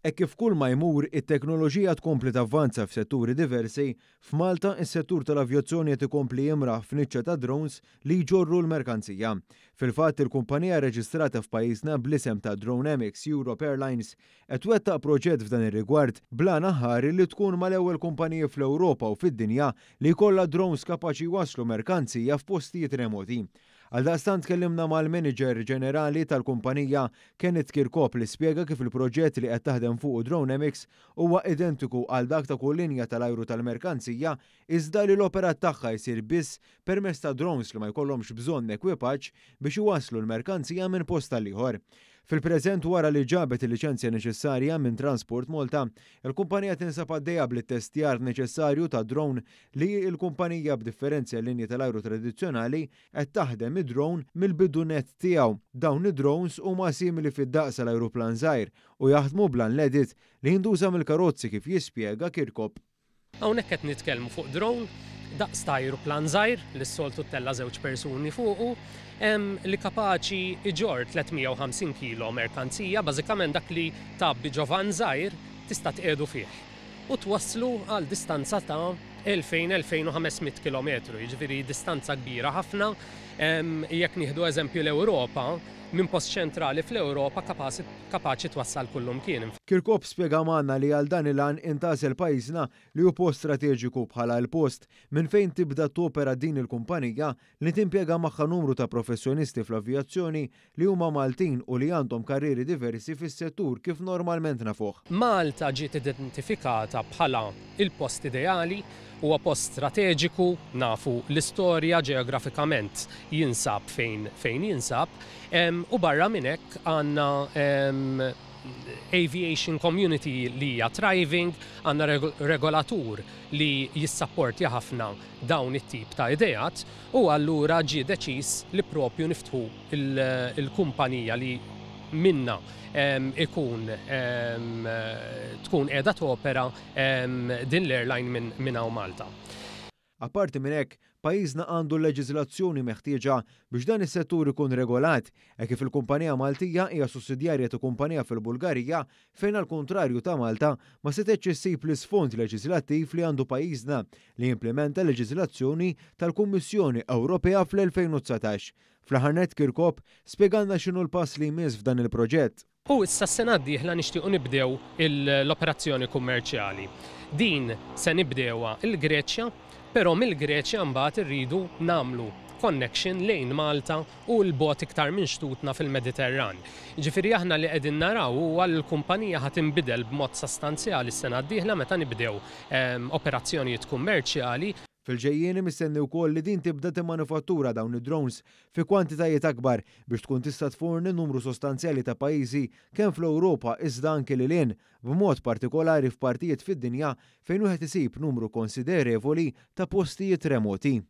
Hekk kif kull ma jmur it-teknoloġija tkompli tavvanza f'setturi diversi, f'Malta is-settur tal-avjazzjoni qed ikompli jimraħ f'niċċa ta' drones li jġorru l-merkanzija. Fil-fatt, il-kumpanija rreġistrata f'pajjiżna bl-isem ta' Dronamics Europe Airlines qed twettaq proġett f'dan ir-rigward bl-għan aħħari li tkun mal-ewwel kumpaniji fl-Ewropa u fid-dinja li jkollha drones kapaċi jwasslu merkanzija f'postijiet remoti. Għaldaqstant tkellimna mal-Manager Ġenerali tal-kumpanija Kenneth Kirkop li spjega kif il-proġett li qed taħdem fuqu Dronamics huwa identiku għal dak ta' kull linja tal-ajru tal-merkanzija iżda li l-operat tagħha jsir biss permezz ta' drones li ma jkollhomx bżonn ekwipaġġ biex iwasslu l-merkanzija minn post għal ieħor. Fil-preżent, wara li ġabet il-liċenzja neċessarja minn Transport Malta, il-kumpanija tinsab għaddejja bl-ittestjar neċessarju ta' drone li l-kumpanija, b'differenzi għal-linji tal-ajru tradizzjonali, qed taħdem id-drone mill-bidu nett tiegħu. Dawn id-drones huma simili fid-daqs għal ajruplan żgħir u jaħdmu bl-unleaded li jintuża mill-karozzi, kif jispjega Kirkop. Hawnhekk qed nitkellmu fuq drone daqs ta' ajruplan żgħir li s-soltu ttella' żewġ persuni fuqu, li kapaċi iġorr 350 kilo merkanzija, bażikament dak li tgħabbi ġo van żgħir tista' tqiegħdu fih u twasslu għal distanza ta' 2000-2500 kilometru, jiġifieri distanza kbira ħafna. Jekk nieħdu eżempju l-Ewropa, minn post ċentrali fl-Ewropa kapaċi twassal kullimkien. Kirkop spjega magħna li għal dan il-għan intgħażel pajjiżna li hu post strateġiku bħala l-post minn fejn tibda topera din il-kumpanija li timpjega magħha numru ta' professjonisti fl-avjazzjoni li huma Maltin u li għandhom karrieri diversi fis-settur kif normalment nafuh. Malta ġiet identifikata bħala il-post ideali, huwa post strateġiku, nafu l-istorja, ġeografikament jinsab fejn jinsab, u barra minn hekk għandna aviation community li hija thriving, għandna regolatur li jissapportja ħafna dawn it-tip ta' ideat u allura ġie deċiż li propju niftħu il-kumpanija li minna ikun tkun qiegħda topera din l-airline minn hawn Malta. Apparti minn hekk, pajjiżna għandu l-leġiżlazzjoni meħtieġa biex dan is-settur ikun regolat, e kif il-kumpanija Maltija hija sussidjarja ta' kumpanija fil-Bulgarija fejn, għal kontrarju ta' Malta, ma setgħetx issib l-isfond leġislattiv li għandu pajjiżna li jimplementa leġiżlazzjoni tal-Kummissjoni Ewropea fl-2019. Fl-aħħar nett, Kirkop spjegalna x'inhu l-pass li jmiss f'dan il-proġett. U issa s-sena d-dieħla nixtiequ nibdew l-operazzjoni kummerċjali. Din se nibdewha il-Greċja, però mill-Greċja mbagħad irridu nagħmlu connection lejn Malta u 'l bogħod iktar minn xtutna fil-Mediterran. Ġifieri aħna li qegħdin naraw huwa l-kumpanija ħa tinbidel b'mod sostanzjali s-sena d-dieħla meta nibdew operazzjonijiet kummerċjali. Fil-ġejjieni mistenni wkoll li din tibda timmanifattura dawn id-drones fi kwantitajiet akbar biex tkun tista' tforni numru sostanzjali ta' pajjiżi kemm fl-Ewropa iżda anke lil hinn, b'mod partikolari f'partijiet fid-dinja fejn wieħed isib numru konsiderevoli ta' postijiet remoti.